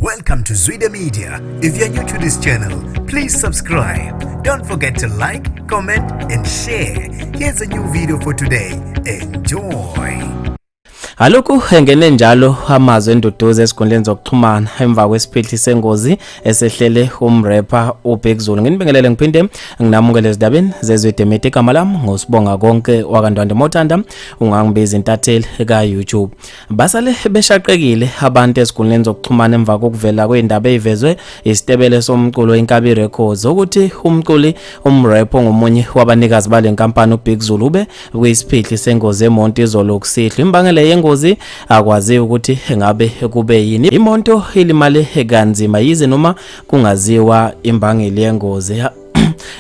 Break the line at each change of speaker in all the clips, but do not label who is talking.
Welcome to Zwida Media. If you're new to this channel, please subscribe. Don't forget to like, comment, and share. Here's a new video for today. Enjoy.
Alokhu engene njalo amazwi enduduzo esikhundleni zokuxhumana emva kwesiphihli sengozi esehlele umrepha uBig Zulu. Nginibingelele ngiphinde nginamukele ezindabeni zeZwide Media. Igama lami nguSibonga Konke wakaNdwandwe Mothanda, ungangibiza intatheli ka-YouTube. Basale beshaqekile abantu ezikhundleni zokuxhumana emva kokuvela kwezindaba ezivezwe isitebele somculo Inkabi Records ukuthi umculi umrepho ngomunye wabanikazi bale nkampani uBig Zulu ube kuyisiphihli sengozi yemonto izolo kusihlwa. Imbangela yengozi akwaziwa ukuthi ngabe kube yini. Imonto ilimale kanzima yize noma kungaziwa imbangela yengozi.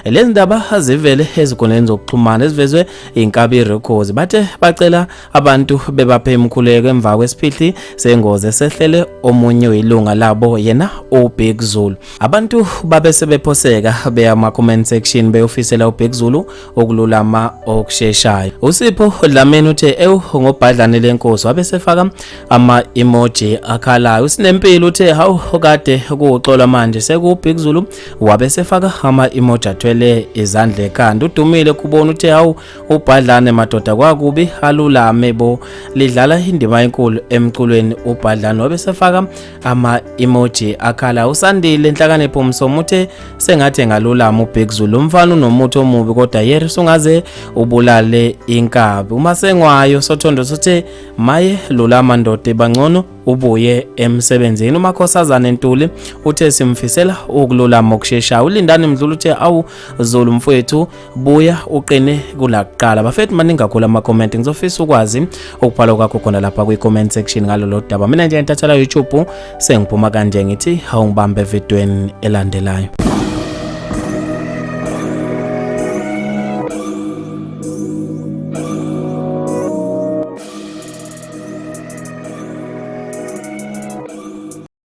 Lezi ndaba zivele ezikhundleni zokuxhumana ezivezwe Inkabi Records, bathe bacela abantu bebaphe imikhuleko emva kwesiphihli sengozi esehlele omunye uyilunga labo, yena uBig Zulu. Abantu babe sebephoseka beya ama comment section beyofisela uBig Zulu ukululama okusheshayo. USipho Dlamini uthe, "Ewu, ngobhadlane lenkosi," wabe sefaka ama emoji akhalayo. USinempilo uthe, "Hawu, kade kuxola, manje sekuBig Zulu," wabe sefaka ama emoji athwele izandla ekhanda. Udumile kubona uthe, "Hawu, ubhadlane madoda, kwakubi, alulame bo, lidlala indima enkulu emculweni ubhadlane," wabe sefaka ama emoji akhala. Usandile Nhlakanipho Msomo uthe, "Sengathi engalulama uBig Zulu, umfana unomuthi omubi, kodwa yeri sungaze ubulale inkabi." Umasengwayo Sothondo sothe, "Maye, lulama ndoda, bangcono ubuye emsebenzini." Umakhosazane Ntuli uthe, "Simfisela ukululama okusheshayo." Ulindani Mdluli uthe, "Awu Zulu mfowethu, buya uqine kulakuqala." Bafethu, maningi kakhulu ama-comment. Ngizofisa ukwazi ukubhala kwakho khona lapha kwi-comment section ngalolo daba. Mina nje ntathela YouTube, sengiphuma kanje, ngithi awungibambe evidweni elandelayo.